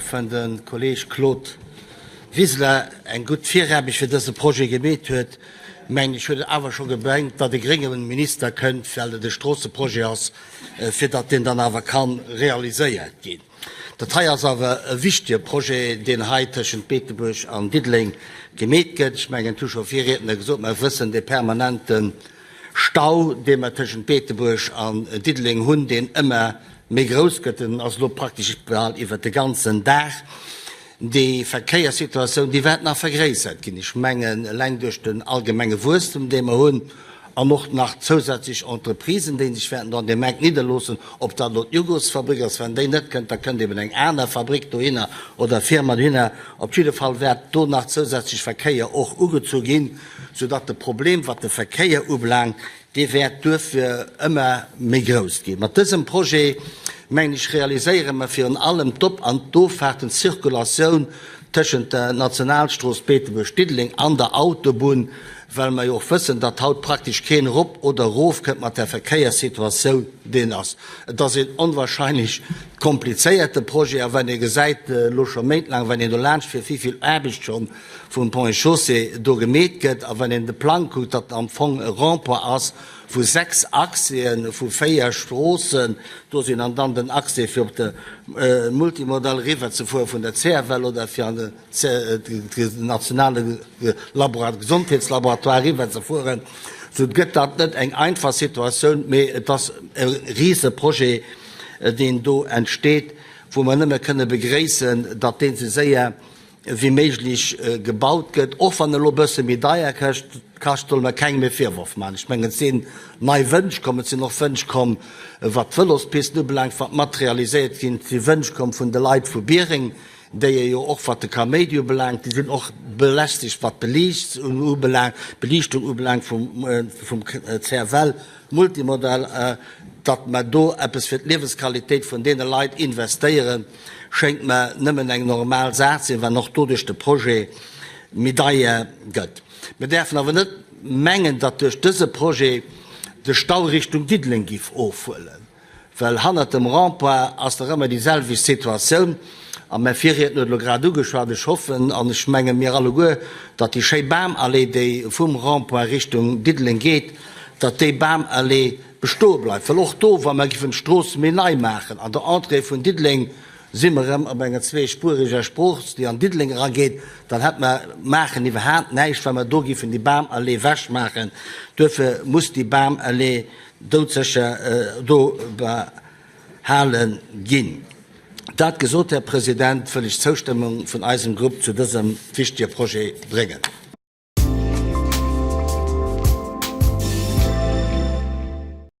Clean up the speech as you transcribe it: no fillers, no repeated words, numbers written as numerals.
Och wann de Kolleeg Claude Wiseler eng gutt Viraarbecht fir dëse Projet gemeet huet, mengen ech, huet et awer scho gebréngt, datt e grénge Minister kënnt, well et e Stroosseprojet ass, fir datt deen dann awer ka realiséiert ginn. Dat hei ass awer e wichtige Projet, deen hei tëschent Beetebuerg an Diddeleng gemeet gëtt. Ech mengen, et hu scho Virriedner gesot, mer wëssen, dee permanente Stau, dee mer tëschent Beetebuerg an Diddeleng hunn, deen ëmmer méi grouss gëtt, en ass elo praktesch bal iwwert de ganzen Dag. Déi Verkéierssituatioun, déi wäert nach vergréissert ginn. Ech mengen, eleng duerch den allgemenge Wuesstum, dee mer hunn, an och nach zousätzlech Entreprisen, déi sech wäerten do an deem Eck nidderloossen, ob dat elo d'Jugosfabrik ass, wann déi net kënnt, da kënnt eben eng aner Fabrik dohinner oder Firma dohinner. Op jidde Fall wäert do nach zousätzlech Verkéier och ugezu ginn, soudatt de Problem, wat de Verkéier ubelaangt, dee wäert duerfir ëmmer méi grouss ginn. Mat dësem Projet, mengen ech, realiséiere mer virun allem d'Op an d'Offahrten, d'Circulatioun tëschent der Nationalstrooss Beetebuerg-Diddeleng an der Autobunn, well mer jo och wëssen, datt haut praktesch keen erop oder erof kënnt mat där Verkéierssituatioun, deen ass. Et ass een onwahrscheinlech komplizéierte Projet, a wann ee gesäit, elo scho méintlaang, wann een do laanscht fiert, wéi vill Aarbecht scho vum Ponts et Chaussées do gemeet gëtt, a wann een de Plang kuckt, datt am Fong e Rond-point ass, wou 6 Accèsen vu 4 Stroossen do sinn, an dann den Accès fir op de Multimodal eriwwer ze fuere vun der CFL oder fir an de nationale Gesondheetslaboratoire eriwwer ze fueren, sou gëtt dat net eng einfach Situatioun, mee et ass e Riseprojet, deen do entsteet, wou mer nëmme kënne begréissen, datt deen esou séier wéi méiglech gebaut gëtt, och wann elo e bësse méi deier kascht, solle mer kengem e Virworf maachen. Ech mengen, et sinn nei Wënsch komm, et sinn och Wënsch komm, wat d'Vëlospisten ubelaangt, wat mat realiséiert ginn. Et si Wënsch komm vun de Leit vu Biereng, déi e jo och, wat de Kaméidi ubelaangt, déi sinn och belästegt, wat d'Beliichtung ubelaangt vum CFL Multimodal, datt mer do eppes fir d'Liewensqualitéit vun deene Leit investéieren, schéngt mer nëmmen eng normal Saach ze sinn, wann och doduerch de Projet méi deier gëtt. Mir däerfen awer net mengen, datt duerch dëse Projet de Stau Richtung Diddeleng giff ofhuelen, well hannert dem Rond-point ass nach ëmmer déi selwecht Situatioun. A mäi Virriedner huet elo grad ugeschwat, ech hoffen, an ech menge mir alleguer, datt déi schéi Bamallee, déi vum Rond-point Richtung Diddeleng geet, datt déi Bamallee bestoe bleift, well och do, wa mer giffen d'Strooss méi nei maachen, an der Entrée vun Diddeleng si mer erëm op enger zweespuereger Strooss, déi an Diddeleng erageet, dann hätt mer maachen iwwerhaapt näischt, wa mer do giffen déi Bamallee wechmaachen. Duerfir muss déi Bamallee doudsécher do behale ginn. Dat gesot, Här President, wëll ech d'Zoustëmmung vun eisem Grupp zu dësem wichtige Projet bréngen.